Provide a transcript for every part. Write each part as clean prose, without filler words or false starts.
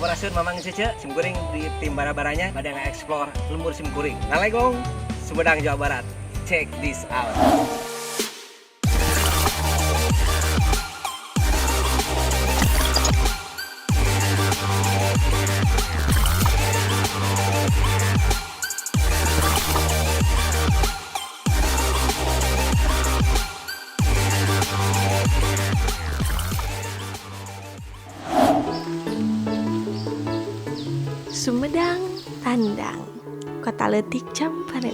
Sampurasun, Mamang, Cece. Simkuring di tim bara-baranya pada nge-explore lembur simkuring. Nalegong, Sumedang, Jawa Barat. Check this out. Sumedang Tandang, Kota leutik Campareni.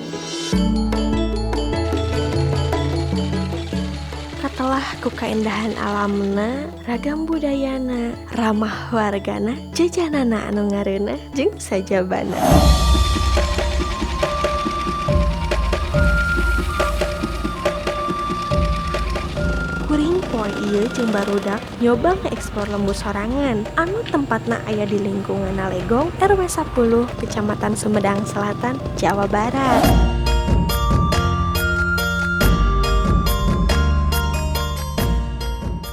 Katelah ku kaendahan alamna, ragam budayana, ramah wargana, jajanana anu ngareunah jeung sajabana. Kuring poe ieu jeung barudak nyoba ngeksplor lembur sorangan anu tempatna aya di lingkungan Nalegong, RW 10, Kecamatan Sumedang Selatan, Jawa Barat.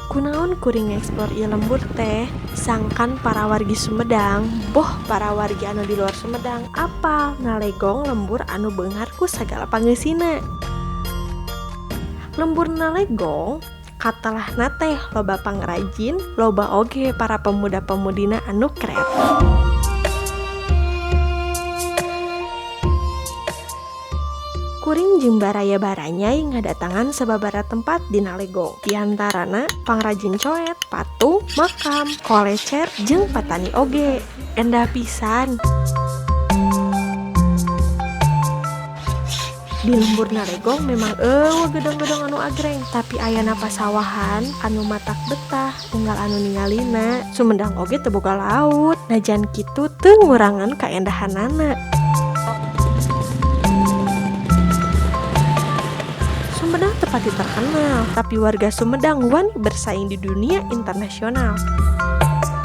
Kunaon kuring ngeksplor ieu lembur teh? Sangkan para wargi Sumedang, boh para wargi anu di luar Sumedang, apal Nalegong lembur anu beunghar ku sagala pangeusina. Lembur Nalegong katelahna teh loba pangrajin, loba oge para pemuda-pemudina anu kreatif. Kuring jeung baraya baranyai ngadatangan sababaraha tempat di Nalegong. Di antarana pangrajin coet, patung, makam, kolecer, jeung patani oge. Endah pisan. Di lembur Nalegong memang eueuh gedong-gedong anu agreng, tapi ayana pasawahan anu matak betah unggal anu ningalina. Sumedang oge teu boga laut, najan kitu teu ngurangan kaendahanana. Sumedang teu pati terkenal, tapi warga Sumedang wani bersaing di dunia internasional.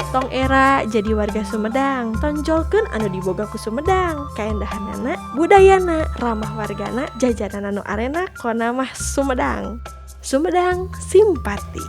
Tong era jadi warga Sumedang, tonjolkeun anu diboga ku Sumedang, kaendahanana, budayana, ramah wargana, jajanan anu arenak, kona mah Sumedang. Sumedang simpati.